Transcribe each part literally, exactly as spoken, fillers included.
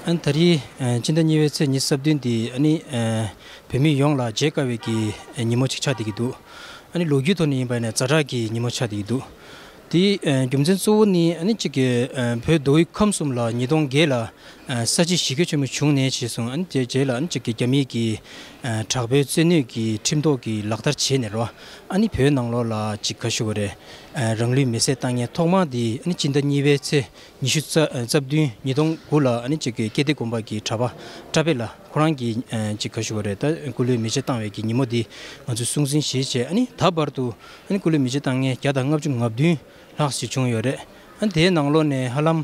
ཨ་ནི་ད་རེས་ཨ་སྤྱི་ཟླ་གཉིས་པའི་ཚེས་ཉི་ཤུ་རྩ་བདུན་འདི་ཨ་ནི་ཨ་བོད་མི་ཡོངས་ལ་བརྗེད་དཀའ་བའི་གི་ཉིན་མོ་ཅིག་ཆགས་བསྡད་ཀྱི་འདུག་ཨ་ནི་ལོ་རྒྱུས་ཐོག་ནས་ཡིན་པ་ཡིན་ན་ཛ་དྲག་གི་ཉིན་མོ་ཆགས་བསྡད་ཀྱི་འདུག་དེ་ཨ་རྒྱུ་མཚན་གཙོ་བོ་ནི་ཨ་ནི་གཅིག་གི་ཨ་བོད་མདོ་དབུས་ཁམས་གསུམ་ལ་ཉིས་སྟོང་བརྒྱད་ལ་ཨ་ས་བྱི་ཞི་རྒོལ་ཆེན་མོ་བྱུང་ནས་བྱས་སོང་། ཨ་ནི་དེ་རྗེས་ལ་ཨ་ནི་གཅིག་གི་རྒྱ་མིའི་གི་ཨ་དྲག་པོའི་བཙན་གནོན་གྱི་ཁྲིམས་ཐོག་གི་ལག་བསྟར་བྱས་ནས་རོ། ཨ་ནི་བོད་ནང་ལོགས་ལ་གཅིག་ག་ཞུ་དགོས་རེད། ཨ་རང་ལུས་མེར་སྲེག་བཏང་མཁན་ཐོག་མ་དེ་ཨ་ནི་སྤྱི་ཟླ་གཉིས་པའི་ཚེས་ཉི་ཤུ་རྩ་རྩ་བདུན་ཉིས་སྟོང་དགུ་ལ་ཨ་ནི་གཅིག་གི་སྐྱེ་བདེ་དགོན་པ་གི་གྲྭ་པ་བཀྲ་བྷེ་ལ་ཁོ་རང་གིས་ཨ་གཅིག་ག་ཞུ་དགོས་རེད། ད་སྐུ་ལུས་མེ་མཆོད་བཏང་བའི་གི་ཉིན་མོ་དེ་ང་ཚོས་སྲུང་འཛིན་བྱེད་བྱས། ཨ་ནི་ད་བར་དུ་ཨ་ནི་སྐུ་ལུས་མེ་མཆོད་བཏང་མཁན་བརྒྱ་དང་ལྔ་བཅུ་ང་བདུན་ལྷག་ཞིག་བྱུང་ཡོད་རེད། ཨ་ནི་དེའི་ནང་ལོགས་ནས་ཧ་ལམ་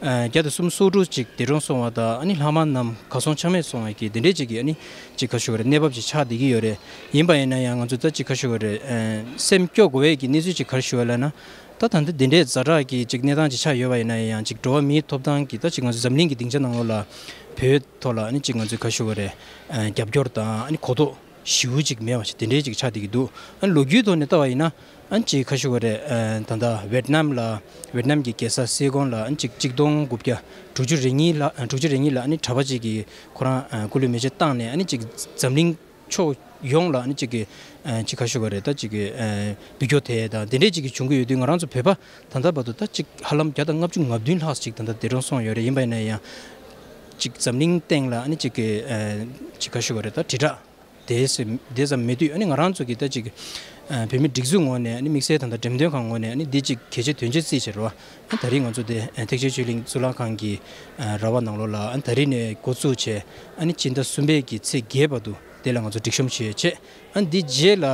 ཨ་བརྒྱ་དང་སུམ་ཅུ་སོ་དྲུག་ཅིག་འདས་གྲོངས་སོང་བ་དང་། ཨ་ནི་ལྷག་མ་རྣམས་གར་སོང་ཆ་མེད་སོང་བའི་གི་དེ་འདྲའི་ཅིག་གི་ཨ་ནི་གཅིག་ག་ཞུ་དགོས་རེད། གནས་བབ་ཅིག་ཆགས་བསྡད་ཀྱི་ཡོད་རེད། ཡིན་པ་ཡིན་ན་ཡང་ང་ཚོ་ད་གཅིག་ག་ཞུ་དགོས་རེད། ཨ་སེམས་སྐྱོ་དགོས་པའི་གི་གནས་ཚུལ་ཅིག་ག་རེ་ཞུ་དགོས་ལབ་ན། ད་ད་ལྟ་འདི་འདྲའི་ཛ་དྲག་གི་ཅིག་གནས་སྟངས་ཅིག་ཆགས་ཡོད་པ་ཡིན་ན་ཡང་ཅིག་འགྲོ་བ་མིའི་ཐོབ་ཐང་གི་ད་ཅིག་ང་ཚོ་འཛམ་གླིང་གི་སྡིངས་ཆ་ནང་ལོགས་ལ་བོད་ཐོག་ལ་ཨ་ནི་ཅིག་ང་ཚོས་ག་རེ་ཞུ་དགོས་རེད། ཨ་རྒྱབ་སྐྱོར་དང་ཨ་ནི་གོ་རྟོགས་ཞེ་པོ་ཅིག་མེད་པ་ཞིག་དེ་འདྲའི་ཅིག་ཆགས་བསྡད་ཀྱི་འདུག་ཨ་ནི་ལོ་རྒྱུས་ཐོག་ནས་ལྟ་བ་ཡིན་ན་ཨ་ནི་ཅིག་ག་རེ་ཞུ་དགོས་རེད། ཨ་ད་ལྟ་ཝེད་ནམ་ལ་ཝེད་ནམ་གྱི་རྒྱལ་ས་སེ་གོང་ལ་ཨ་ནི་ཅིག་གཅིག་སྟོང་དགུ་བརྒྱ་དྲུག་ཅུ་རེ་གཉིས་ལ་ཨ་དྲུག་ཅུ་རེ་གཉིས་ལ་ཨ་ནི་གྲྭ་པ་ཅིག་གིས་ཁོ་རང་ཨ་སྐུ་ལུས་མེ་མཆོད་བཏང་ནས་ཨ་ནི་ཅིག་འཛམ་གླིང་ཕྱོགས་ཡོངས་ལ་ཨ་ནི་གཅིག་གི་ཨ་གཅིག་ག་རེ་ཞུ་དགོས་རེད། ད་གཅིག་གི་ཨ་འབུད་སྐྱོ་དེ་དང་དེ་འདྲའི་གཅིག་གི་བྱུང་གི་ཡོད་དུས། ང་རང་ཚོ་བོད་པ་ད་ལྟ་བར་དུ་ད་གཅིག་ཧ་ལམ་བརྒྱ་དང་ལྔ་བཅུ་ང་བདུན་ལྷག་ཅིག་ད་ལྟ་འདས་གྲོངས་སོང་ཡོད་རེད། ཡིན་པ་ཡིན་ན་ཡང་གཅིག་འཛམ་གླིང་སྟེང་ལ་ཨ་ནི་གཅིག་གི་ཨ་གཅིག་ག་རེ་ཞུ་དགོས་རེད། ད་དྲིལ་བསྒྲགས་དེ་ཙམ་དེ་ཙམ་མེད་དུས། ཨ་ནི་ང་རང་ཚོ་གི་ད་གཅིག་ཨ་བོད་མི་སྒྲིག་འཛུགས་ངོས་ནས་ཨ་ནི་དམིགས་བསལ་ད་ལྟ་འགྲེམས་སྟོན་ཁང་ངོས་ནས་ཨ་ནི་འདི་གཅིག་གལ་ཆེ་དོན་ཆེ་བརྩིས་བྱས་རོ། ཨ་ད་རེས་ང་ཚོ་དེ་ཨ་ཐེག་ཆེན་ཆོས་གླིང་གཙུག་ལག་ཁང་གི་ཨ་ར་བ་ནང་ལོགས་ལ་ཨ་ད་རེས་ནས་འགོ་བཙུགས་བྱས། ཨ་ནི་སྤྱི་ཟླ་གསུམ་པའི་གི་ཚེས་བརྒྱད་བར་དུ་དེ་ལ་ང་ཚོ་སྒྲིག་གཤོམ་བྱས་བྱས། ཨ་ནི་འདི་རྗེས་ལ་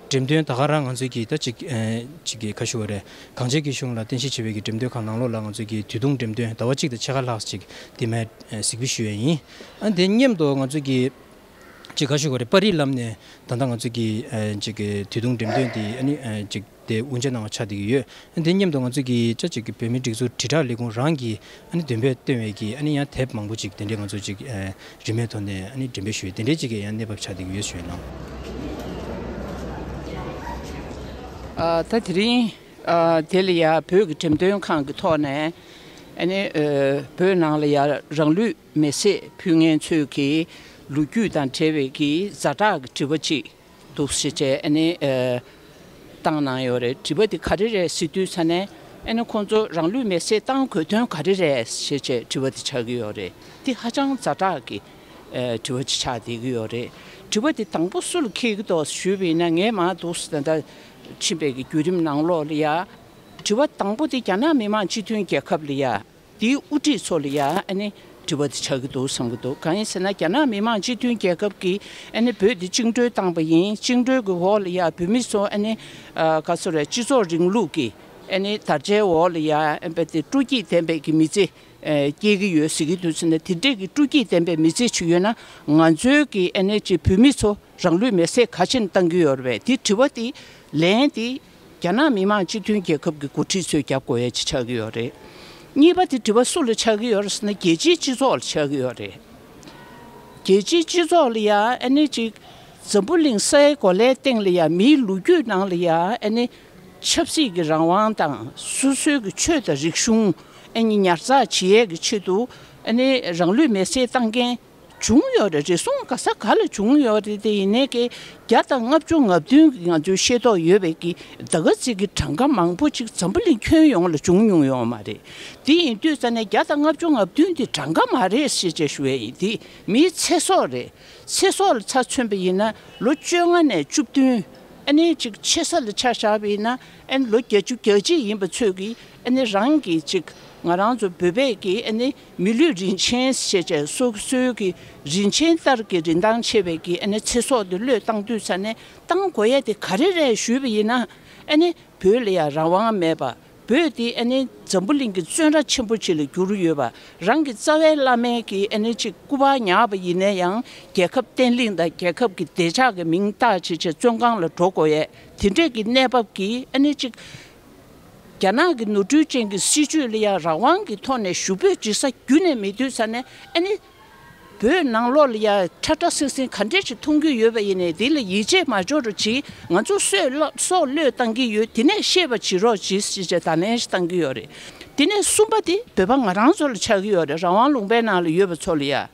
འགྲེམས་སྟོན་ད་ག་རང་ང་ཚོའི་གི་ད་ཅིག་ཨ་ཅིག་གི་ག་རེ་ཞུ་དགོས་རེད། གངས་ཅན་གྱི་གཞུང་ལ་རྟེན་གཞི་བྱས་པའི་གི་འགྲེམས་སྟོན་ཁང་ནང་ལོགས་ལ་ང་ཚོའི་གི་དུས་ཐུང་འགྲེམས་སྟོན་ཟླ་བ་གཅིག་དང་ཕྱེད་ཀ་ལྷག་ཅིག་དེ་མ་ཨ་གཟིགས་འབུལ་ཞུ་ཡས་ཡིན། ཨ་ནི་དེ་མཉམ་དུ་ང་ཚོའི་གི་ཅིག་ག་རེ་ཞུ་དགོས་རེད། པར་རིས་ལམ་ནས་ད་ལྟ་ང་ཚོ་གི་ཨ་ཅིག་གི་དུས་ཐུང་འགྲེམས་སྟོན་དེ་ཨ་ནི་ཨ་ཅིག་དེ་དབུ་འབྱེད་གནང་བ་ཆགས་བསྡད་ཀྱི་ཡོད། ཨ་དེ་མཉམ་དུ་ང་ཚོ་གི་ཅ་ཅིག་གི་བོད་མིའི་སྒྲིག་འཛུགས་དྲིལ་བསྒྲགས་ལས་ཁུངས་རང་གིས་ཨ་ནི་འདོན་སྤེལ་བཏོན་པའི་གི་ཨ་ནི་ཡང་དེབ་མང་པོ་ཅིག་དེ་འདྲའི་ང་ཚོ་ཅིག་ཨ་རིན་མེད་ཐོག་ནས་ཨ་ནི་འགྲེམས་སྤེལ་ཞུས། དེ་འདྲའི་ཅིག་གི་ཡང་གནས་བབ་ཆགས་བསྡད་ཀྱི་ཡོད་ཞུས་གནང་། ཨ་ད་དེ་རིང་ཨ་དེ་ལ་ཡ་བོད་ཀྱི་འགྲེམས་སྟོན་ཁང་གི་ཐོག་ནས་ཨ་ནི་ཨ་བོད་ནང་ལ་ཡ་རང་ལུས་མེར་སྲེག་ཕུལ་མཁན་ཚོའི་གི་ལོ་རྒྱུས་དང་འབྲེལ་བའི་གི་ཛ་དྲག་གི་དྲི་བ་ཅིག་འདུག་ཞེས་བྱས་ཨ་ནི་ཨ་བཏང་གནང་ཡོད་རེད། དྲི་བ་དེ་ག་རེ་རེད་ཟེར་དུས་ཙ་ནས་ཨ་ནི་ཁོང་ཚོ་རང་ལུས་མེར་སྲེག་བཏང་དགོས་དོན་ག་རེ་རེད་ཞེས་བྱས་དྲི་བ་དེ་ཆགས་ཀྱི་ཡོད་རེད། དེ་ཧ་ཅང་ཛ་དྲག་གི་ཨ་དྲི་བ་ཅིག་ཆགས་བསྡད་ཀྱི་ཡོད་རེད། དྲི་བ་དེ་དང་པོ་སུ་ལ་འཁེལ་གྱི་འདུག་ཞུས་པ་ཡིན་ན། ངས་མར་འདུག་ད་ལྟ་ཕྱིན་པའི་གི་བརྒྱུད་རིམ་ནང་ལོགས་ལ་ཡ་དྲི་བ་དང་པོ་དེ་རྒྱ་ནག་མི་དམངས་སྤྱི་མཐུན་རྒྱལ་ཁབ་ལ་ཡ། དེའི་དབུ་ཁྲིད་ཚོ་ལ་ཡ་ཨ་ནི་དྲི་བ་དེ་ཆགས་ཀྱི་འདུག་བསམ་གྱི་འདུག་གང་ཡིན་ཟེར་ན། རྒྱ་ནག་མི་དམངས་སྤྱི་མཐུན་རྒྱལ་ཁབ་ཀྱིས་ཨ་ནི་བོད་འདི་བཅིངས་འགྲོལ་བཏང་པ་ཡིན། བཅིངས་འགྲོལ་གྱི་འོག་ལ་ཡ་བོད་མི་ཚོ་ཨ་ནི་ཨ་ག་ཚོད་རེད། སྤྱི་ཚོགས་རིང་ལུགས་ཀྱི་ཨ་ནི་དར་ཆའི་འོག་ལ་ཡ་ཨ་ནི་དེ་སྤྲོ་སྐྱིད་ལྡན་པའི་གི་མི་ཚེ་ཨ་སྐྱེལ་གྱི་ཡོད་ཟེར་གྱི་འདུག་ཟེར་ན། དེ་འདྲས་ཀྱི་སྤྲོ་སྐྱིད་ལྡན་པའི་མི་ཚེ་ཅིག་ཡོད་ན། ང་ཚོའི་གི་ཨ་ནི་ཅིག་བོད་མི་ཚོ་རང་ལུས་མེར་སྲེག་ག་ཅིག་བཏང་གི་ཡོད་རེད་པས། དེ་དྲི་བ་དེ་ལན་དེ་རྒྱ་ནག་མི་དམངས་སྤྱི་མཐུན་རྒྱལ་ཁབ་ཀྱི་འགོ་ཁྲིད་ཚོས་རྒྱབ་དགོས་ཡ་ཅིག་ཆགས་ཀྱི་ཡོད་རེད། གཉིས་པ་དེ་དྲི་བ་སུ་ལ་ཆགས་ཀྱི་ཡོད་རེད་ཟེར་ན། རྒྱལ་སྤྱིའི་སྤྱི་ཚོགས་ལ་ཆགས་ཀྱི་ཡོད་རེད། རྒྱལ་སྤྱིའི་སྤྱི་ཚོགས་ལ་ཡ་ཨ་ནི་ཅིག་འཛམ་བུ་གླིང་སའི་གོ་ལའི་སྟེང་ལ་ཡ་མིའི་ལོ་རྒྱུས་ནང་ལ་ཡ་ཨ་ནི་ཆབ་སྲིད་ཀྱི་རང་དབང་དང་། སོ་སོའི་གི་ཆོས་དང་རིག་གཞུང་ཨ་ནི་ཉར་ཚགས་བྱེད་ཡས་ཀྱི་ཆེད་དུ་ཨ་ནི་རང་ལུས་མེར་སྲེག་བཏང་མཁན་བྱུང་ཡོད་རེད། རེ་ཟུང་ག་ས་ག་ལ་བྱུང་ཡོད་རེད། དེ་ཡིན་ནའི་གི་བརྒྱ་དང་ལྔ་བཅུ་ང་བདུན་གི་ང་ཚོའི་ཤེས་རྟོགས་ཡོད་པའི་གི་ད་ག་ཚོད་ཀྱི་གྲངས་ཀ་མང་པོ་ཅིག་འཛམ་བུ་གླིང་ཁྱོན་ཡོངས་ལ་བྱུང་མྱོང་ཡོད་མ་རེད། དེ་ཡིན་དུས་ཙ་ནས་བརྒྱ་དང་ལྔ་བཅུ་ང་བདུན་དེ་གྲངས་ཀ་མ་རེད་ཞེས་བྱས་ཞུ་ཡས་ཡིན། དེ་མིའི་ཚེ་སྲོག་རེད། ཚེ་སྲོག་ལ་ཆ་མཚོན་པ་ཡིན་ན་ལོ་བཅོ་ལྔ་ནས་བཅུ་བདུན། ཨ་ནི་ཅིག་ཆེ་ས་ལ་ཆ་བཞག་པ་ཡིན་ན་ཨ་ནི་ལོ་བརྒྱད་ཅུ་གྱ་གཅིག་ཡིན་པ་ཚོས་ཀྱིས་ཨ་ནི་རང་གི་ཅིག་ང་རང་ཚོ་བོད་པས་ཀྱིས་ཨ་ནི་མི་ལུས་རིན་ཆེན་ཞེས་བྱས་སོ་སོའི་གི་རིན་ཆེན་ལྟར་གྱི་རིན་ཐང་ཆེ་བའི་གི་ཨ་ནི་ཚེ་སྲོག་དེ་བློས་བཏང་དུས་ཙ་ནས་བཏང་དགོས་ཡས་དེ་ག་རེ་རེད་ཞུས་པ་ཡིན་ན། ཨ་ནི་བོད་ལ་ཡང་རང་དབང་མེད་པ། བོད་དེ་ཨ་ནི་འཛམ་བུ་གླིང་གི་བཙོན་ར་ཆེན་པོ་ཅིག་ལ་གྱུར་ཡོད་པ། རང་གི་རྩ་བའི་བླ་མའི་གི་ཨ་ནི་ཅིག་སྐུ་པར་ཉར་བ་ཡིན་ན་ཡང་རྒྱལ་ཁབ་བརྟན་ལྷིང་དང་རྒྱལ་ཁབ་ཀྱི་བདེ་འཇགས་ཀྱི་མིང་བཏགས་བྱས་བྱས་བཙོན་ཁང་ལ་འགྲོ་དགོས་ཡས་དེ་འདྲས་ཀྱི་གནས་བབ་ཀྱིས་ཨ་ནི་ཅིག་རྒྱ་ནག་གི་ནོར་འཁྲུལ་ཅན་གྱི་སྲིད་བྱུས་ལ་ཡང་རང་དབང་གི་ཐོག་ནས་ཞུ་འབོད་བྱེད་ས་རྒྱུན་ནས་མེད་དུས་ཙ་ནས་ཨ་ནི། བོད་ནང་ལོགས་ལ་ཡ་ཁྲ་ཁྲ་སིང་སིང་ག་འདྲས་ཅིག་མཐོང་རྒྱུ་ཡོད་པ་ཡིན་ནའི་དེ་ལ་ཡིད་ཆེས་མ་འཇོག་རོགས་གྱིས། ང་ཚོ་སྲོག་བློས་སྲོག་བློས་བཏང་གི་ཡོད། དེ་ནས་ཤེས་པ་བྱེད་རོགས་གྱིས་ཞེས་བྱས་བརྡ་ལན་ཞིག་བཏང་གི་ཡོད་རེད། དེ་ནས་གསུམ་པ་དེ་བོད་པ་ང་རང་ཚོ་ལ་ཆགས་ཀྱི་ཡོད་རེད། རང་དབང་ལུང་པའི་ནང་ལ་ཡོད་པ་ཚོ་ལ་ཡ།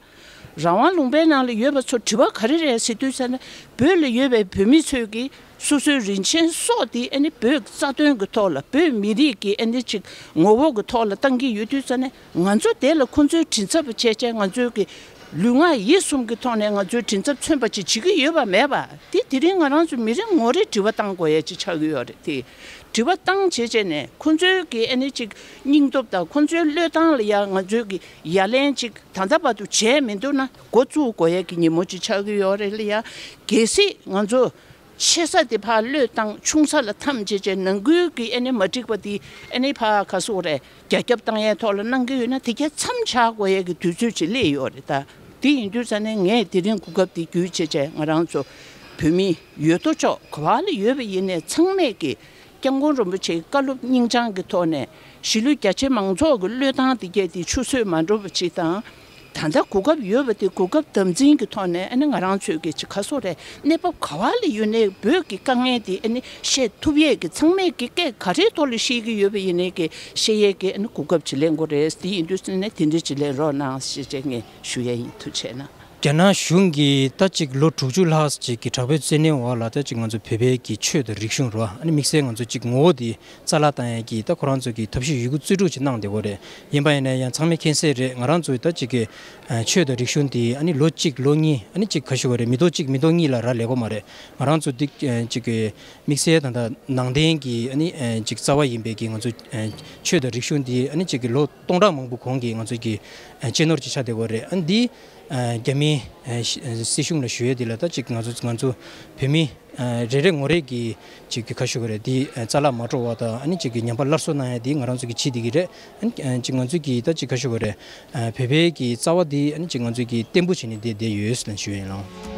རང་དབང་ལུང་པའི་ནང་ལ་ཡོད་པ་ཚོ་དྲི་བ་ག་རེ་རེད་ཟེར་དུས་ཙ་ན། བོད་ལ་ཡོད་པའི་བོད་མི་ཚོས་ཀྱིས་སོ་སོའི་རིན་ཆེན་སྲོག་དེ་ཨ་ནི་བོད་ཀྱི་རྩ་དོན་གྱི་ཐོག་ལ། བོད་མི་རིགས་ཀྱི་ཨ་ནི་ཅིག་ངོ་བོ་གི་ཐོག་ལ་བཏང་གི་ཡོད་དུས་ཙ་ན། ང་ཚོ་དེ་ལ་ཁོ་ཚོའི་མགྲིན་ཚབ་བྱས་བྱས། ང་ཚོའི་གི་ལུས་ངག་ཡིད་གསུམ་གྱི་ཐོག་ནས་ང་ཚོའི་མགྲིན་ཚབ་མཚོན་པ་ཅིག་བྱེད་ཀྱི་ཡོད་པ་མེད་པ་དེ། དེ་རིང་ང་རང་ཚོ་མི་རེ་ངོ་རེ་དྲི་བ་བཏང་དགོས་ཡ་ཅིག་ཆགས་ཀྱི་ཡོད་རེད་དེ། དྲི་བ་བཏང་བྱས་བྱས་ནས་ཁོ་ཚོའི་གི་ཨ་ནི་ཅིག་སྙིང་སྟོབས་དང་ཁོ་ཚོའི་བློས་བཏང་ལ་ཡ་ང་ཚོའི་གི་ཡ་ལན་ཅིག་ད་ལྟ་བར་དུ་བྱས་མི་འདུག་ན། འགོ་བཙུགས་དགོས་ཡ་གི་ཉིན་མོ་ཅིག་ཆགས་ཀྱི་ཡོད་རེད་ལ་ཡ། གལ་སྲིད་ང་ཚོ་ཆེ་ས་དེ་ཕར་བློས་བཏང་། ཆུང་ས་ལ་འཐམ་བྱས་བྱས། ནང་ཁུལ་གྱི་ཨ་ནི་མ་འགྲིག་པ་དེ་ཨ་ནི་ཕར་ག་སོག་རེད། རྒྱ་ཁྱབ་བཏང་ཡའི་ཐོག་ལ་གནང་གི་ཡོད་ན། དེ་ག་མཚམས་བཞག་དགོས་ཡ་གི་དུས་ཚོད་ཅིག་སླེབས་ཡོད་རེད་ད། དེ་ཡིན་དུས་ཙ་ན་ངས་དེ་རིང་གོ་སྐབས་དེ་བརྒྱུད་བྱས་བྱས། ང་རང་ཚོ་བོད་མི་ཡོད་དོ་ཅོག་ག་བ་ལ་ཡོད་པ་ཡིན་ནའི་ཚང་མས་ཀྱི་སྐྱབས་མགོན་རིན་པོ་ཆེའི་བཀའ་སློབ་སྙིང་བཅངས་ཀྱི་ཐོག་ནས། གཞིས་ལུས་རྒྱ་ཆེ་མང་ཚོགས་ཀྱི་བློས་བཏང་དེ་གས་དེ་ཆུད་ཟོས་མ་འགྲོ་བ་ཅིག་དང་། ད་ལྟ་གོ་སྐབས་ཡོད་པ་དེ་གོ་སྐབས་དམ་འཛིན་གྱི་ཐོག་ནས་ཨ་ནི་ང་རང་ཚོས་ཀྱི་ཅིག་ག་སོག་རེད། གནས་བབ་ག་བ་ལ་ཡོད་ནའི་བོད་ཀྱི་དཀའ་ངལ་དེ་ཨ་ནི་བཤད་ཐུབ་ཡས་ཀྱི། ཚང་མས་ཀྱི་སྐད་ག་རེའི་ཐོག་ལ་བཤད་ཀྱི་ཡོད་པ་ཡིན་ནའི་ཀྱི་བཤད་ཡས་ཀྱི་ཨ་ནི་གོ་སྐབས་ཅིག་ལེན་དགོས་རེད། དེ་ཡིན་དུས་ཙ་ན་དེ་འདྲ་ཅིག་ལེན་རོགས་གནང་ཞེས་བྱས་ངས་ཞུ་ཡས་ཡིན། ཐུགས་རྗེ་གནང་། རྒྱ་ནག་གཞུང་གིས་ད་ཅིག་ལོ་དྲུག་ཅུ་ལྷག་ཅིག་གི་དྲག་པོའི་བཙན་གནོན་འོག་ལ་ད་ཅིག་ང་ཚོ་བོད་པའི་གི་ཆོས་དང་རིག་གཞུང་རོ། ཨ་ནི་དམིགས་བསལ་ང་ཚོ་ཅིག་ངོ་བོ་དེ་རྩ་བརླག་བཏང་ཡས་ཀྱི་ད་ཁོ་རང་ཚོ་གི་ཐབས་ཤེས་ཡོད་རྒུ་རྩལ་སྤྲུགས་ཅིག་གནང་བསྡད་ཡོད་རེད། ཡིན་པ་ཡིན་ན་ཡང་ཚང་མས་མཁྱེན་གསལ་རེད། ང་རང་ཚོའི་ད་ཅིག་གི་ཨ་ཆོས་དང་རིག་གཞུང་དེ་ཨ་ནི་ལོ་གཅིག་ལོ་གཉིས། ཨ་ནི་ཅིག་ག་ཞུ་དགོས་རེད། མི་ལོ་གཅིག་མི་ལོ་གཉིས་ལ་རག་ལས་ཀྱི་མ་རེད། ང་རང་ཚོ་འདི་ཨ་ཅིག་གི་དམིགས་བསལ་ད་ལྟ་ནང་བསྟན་གྱི་ཨ་ནི་ཨ་ཅིག་རྩ་བ་ཡིན་པའི་གི་ང་ཚོ་ཨ་ཆོས་དང་རིག་གཞུང་འདི་ཨ་ནི་ཅིག་གི་ལོ་སྟོང་ཕྲག་མང་པོ་གོང་གི་ང་ཚོ་གི་ཨ་གཅེས་ནོར་ཅིག་ཆགས་བསྡད་ཡོད་རེད། ཨ་ནི་འདི་ཨ་རྒྱ་མིའི་ཨ་ཤི་ཨ་སྲིད་གཞུང་ལ་ཞུ་ཡས་འདི་ལ་ད་ཅིག་ང་ཚོ་ང་ཚོ་བོད་མི་ཨ་རེ་རེ་ངོ་རེ་གི་ཅིག་གི་ག་ཞུ་དགོས་རེད། འདི་ཨ་རྩ་བརླག་མ་འགྲོ་བ་དང་། ཨ་ནི་ཅིག་གི་ཉམས་པ་སླར་གསོ་གནང་ཡས་འདི་ང་རང་ཚོ་གི་བྱེད་བསྡད་ཀྱི་རེད། ཨ་ནི་ཨ་ཅིག་ང་ཚོ་གི་ད་ཅིག་ག་ཞུ་དགོས་རེད། ཨ་བོད་པའི་གི་རྩ་བ་འདི་ཨ་ནི་ཅིག་ང་ཚོ་གི་བརྟན་པོ་བྱས་ནས་བསྡད་བསྡད་ཡོད་ཟེར་ནས་ཞུ་ཡས་ཡིན་ལགས།